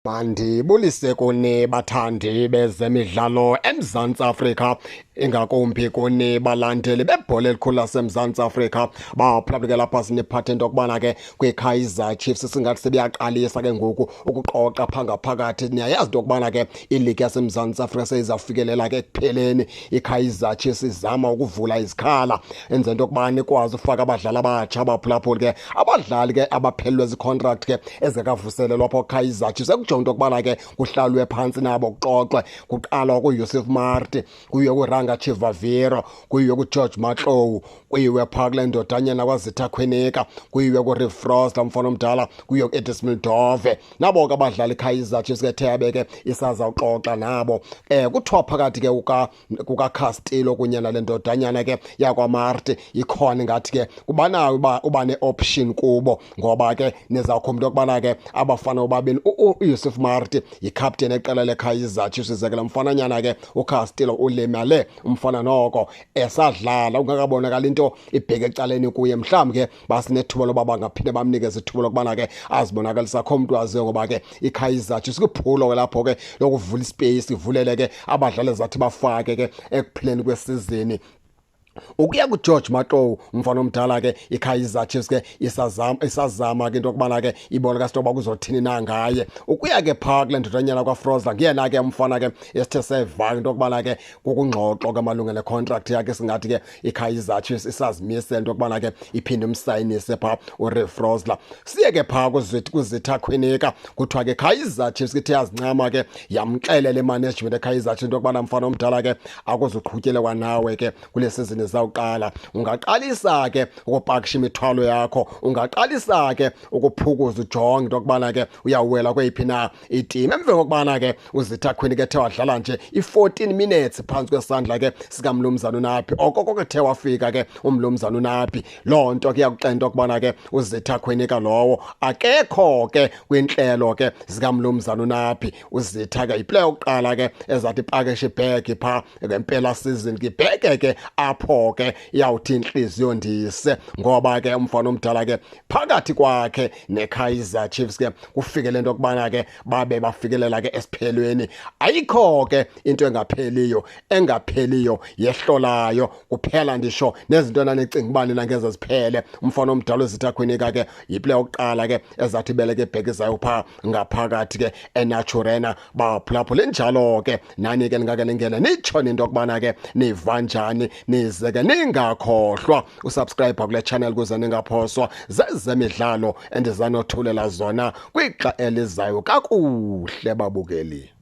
Mandibulise kuni bathandi bezemidlalo eMzantsi Afrika, ingakumbi kuni balandeli bebhola elikhulu laseMzantsi Afrika. Baphulaphuleke lapha siniphathe into yokubana ke kwiKaizer Chiefs singathi sebeyaqalisa ke ngoku ukuqoqa phaa ngaphakathi. Niyayazi into yokubana ke iligi yaseMzantsi Afrika seyizawufikelela ke ekupheleni. IKaizer Chiefs izama ukuvula izikhala enze into yokubana ikwazi ufaka abadlali abatsha. Abaphulaphuli ke abadlali ke abaphelelwe ziicontract ke ezingekavuselelwa apha Kaizer Chiefs, ekujonga into yokubana ke kuhlalwe phantsi nabo kuxoxwe. Kuqalwa kuYusuf Maart, kuyiwe kuRanga Chivaviro, kuyiwe kuGeorge Matlou, kuyiwe phaa kule ndodanyana kwaZitha Khwinika, kuyiwe kuReeve Frosler mfana omdala, kuyiwe ku-Edith Mildove. Nabo ke abadlali Kaizer Chiefs ke the ke isazawuxoxa nabo. Kuthiwa phakathi ke kukaCastillo kunye nale ndodanyana ke yakwaMaart ikhona ingathi ke kubanayo uba ne-option kubo, ngoba ke nizawukhumbula into yokubana ke abafana bobabini, uYusuf Maart yicaptain eqela leKaizer Chiefs, ze ke lo mfananyana ke uCastillo ulimale umfana noko esadlala kungakabonakali into ibheke ecaleni kuye. Mhlawumbi ke basinethuba loba bangaphinde bamnikeze ithuba lokubana ke azibonakalisa, akho mntu aziyo, ngoba ke iKaizer Chiefs kwiphulo ke lapho ke lokuvula ispace, ivulele ke abadlali zathi bafake ke ekupheleni kwesizini. Ukuya kuGeorge Matlou umfana omdala ke iKaizer Chiefs ke isazama ke into yokubana ke ibona kasitoba kuzothini na ngaye. Ukuya ke phaa kule ndodanyana kwaFrosler, nguyena ke umfana ke esithe seva into yokubana ke kukungxoxo ke malunga necontract yakhe, singathi ke iKaizer Chiefs isazimisele into yokubana ke iphinde imsayinise phaa uReeve Frosler. Siye ke phaa kuZitha Khwinika, kuthiwa ke Kaizer Chiefs ithe yazincama ke yamxelela imanagement eKaizer Chiefs into yokubana mfana omdala ke akuzuqhutyelekwa nawe ke kule season zawuqala, ungaqalisa ke ukupakisha imithwalo yakho, ungaqalisa ke ukuphukuza ujonge into yokubana ke uyawela kweyiphi na iteam. Emveni kokubana ke uZitha Khwini ke ethe wadlala nje i-14 minutes phantsi kwesandla ke sikamlumzana uNabi, okoko ke the wafika ke umlumzana uNabi, loo nto ke iyakuxela into yokubana ke uZitha Khwinika lowo akekho ke kwintlelo ke zikamlumzana uNabi. uZitha ke yiplayer yokuqala ke ezathi ipakishe ibhegi phaa ngempela season, ke ibheke ke apho ke iyawuthi intliziyo ndise, ngoba ke umfana omdala ke phakathi kwakhe neKaizer Chiefs ke kufike le nto yokubana ke babe bafikelela ke esiphelweni. Ayikho ke into engapheliyo yehlolayo kuphela, ndisho nezinto enanicinga uba nina ngeze ziphele. Umfana omdala uZitha Khwinika ke yiplayer yokuqala ke ezathi ibeleke ibheki zayo phaa ngaphakathi ke eNaturena. Baphulaphula injalo ke, nani ke ningake ningene nitsho into yokubana ke niva njani, nize ke ningakhohlwa usubscribe kule channel kuze ningaphoswa zezemidlalo endizanothulela zona kwixa elizayo. Kakuhle babukeli.